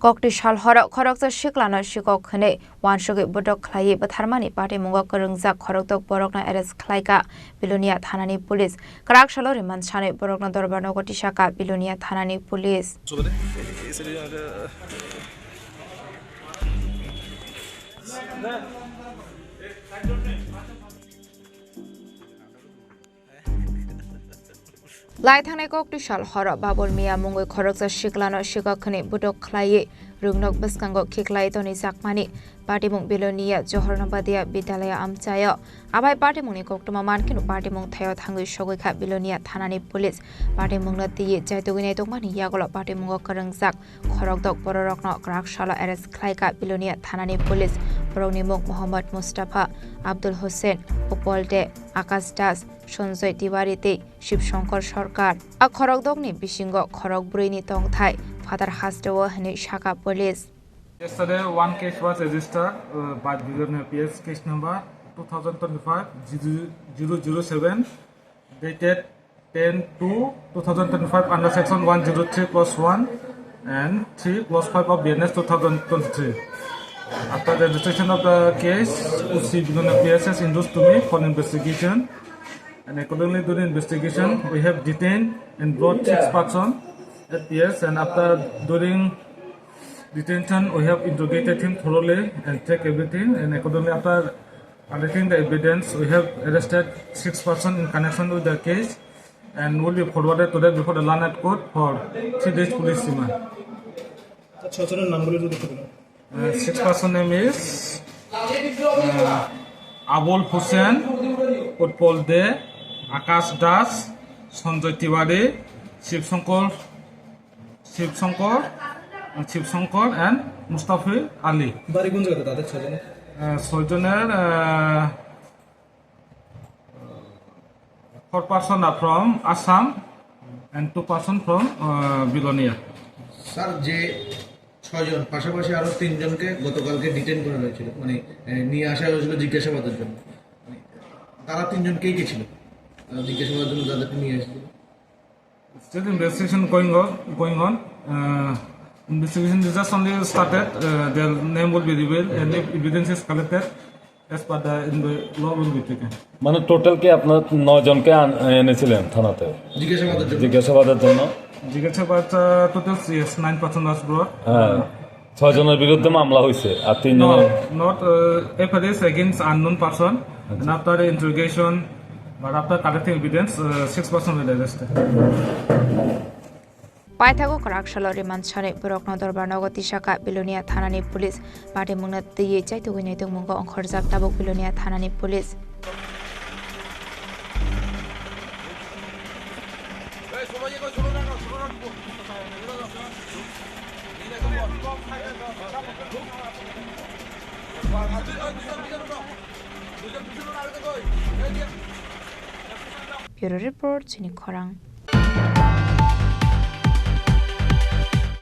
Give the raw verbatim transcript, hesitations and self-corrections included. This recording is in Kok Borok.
Kokti sal horo khoroksa siklano sikok hwnwi wansugwi budok khlaiwi bwtharmani patimungo kwrwngjak khorokdok borokno arrest khlaikha Bilonia thanani police. Kwrak salo remand sanwi borokno dorbar nogo tisakha Bilonia thanani police. Lai thangnai kokti sal horo Babul Miya mungwi khoroksa siklano sikok hwnwi budok khlaiwi rwngnok bwskango khiklai tonijakmani patimung Bilonia Johor Nabadia Bidyalaya amchaio. Abai patimungni koktwma mankhe patimung thaio thangwi sogwi kha Bilonia thanani police. Patimungno twiwi chaitugwi naitokmani yagulo patimungo kwrwngjak khorokdok bororokno kwrak salo arrest khlaikha Bilonia thanani police. Borokni mung Mohammad Mustafa, Abdul Hussein, Upol De, Akash Das, Sanjoy Tiwari tei Shiv Shankar Sarkar. A khorokdokni bisingo khorok brwini tongthai phatar hasteo hwnwi sakha police. Yesterday, one case was registered uh, by Bilonia P S, case number two thousand twenty-five zero zero seven, dated ten two two thousand twenty-five under section one zero three clause one and three clause five of B N S two thousand twenty-three. After the registration of the case, O C Bilonia P S has induced to me for investigation, and accordingly during investigation we have detained and brought six person at P S, and after during detention we have interrogated him thoroughly and checked everything, and accordingly after collecting the evidence, we have arrested six person in connection with the case and will be forwarded today before the learned court for three days police remand. আচ্ছা, ছজনের নামগুলো যদি একটু বলুন। Uh, six person name is uh, Abul Hussain, Utpal De, Akash Das, Sanjoy Tiwari, Shiv Shankar, Shiv Shankar, uh, Shiv Shankar and Mustafi Ali. বাড়ি কোন জায়গাতে তাদের ছজনের? Uh, ছয়জনের uh, four person are from Assam and two person from uh, Bilonia. Sir, যে ছয়জন, পাশাপাশি আরো তিনজনকে গতকালকে ডিটেইন করা হয়েছিল, মানে এ, নিয়ে আসা হয়েছিল জিজ্ঞাসাবাদের জন্য। মানে, তারা তিনজন কে কে ছিল আহ, জিজ্ঞাসাবাদের জন্য যাদেরকে নিয়ে এসেছিল? Still investigation going on, going on. Uh, investigation is just only started. Uh, their name will be revealed, and if evidence is collected, as per the in the law will be taken. মানে টোটাল কি আপনার নয় জনকে আন- এনেছিলেন থানাতে? জিজ্ঞাসাবাদের জন্য। জিজ্ঞাসাবাদের জন্য। জিজ্ঞাসাবাদ uh, total yes, nine person was brought. হ্যাঁ, ছয় জনের বিরুদ্ধে মামলা হয়েছে আর তিন No, জনের not uh, F I R is against unknown person. And after the interrogation, but after collecting evidence, uh, six person were arrested. Paithago kwrak salo remand sanwi borokno dorbar nogo tisakha Bilonia thanani police. Patimungno twiwi chaitugwi naitokmungo ongkhorjak tabuk Bilonia thanani police. Bureau Report, Chini Khorang.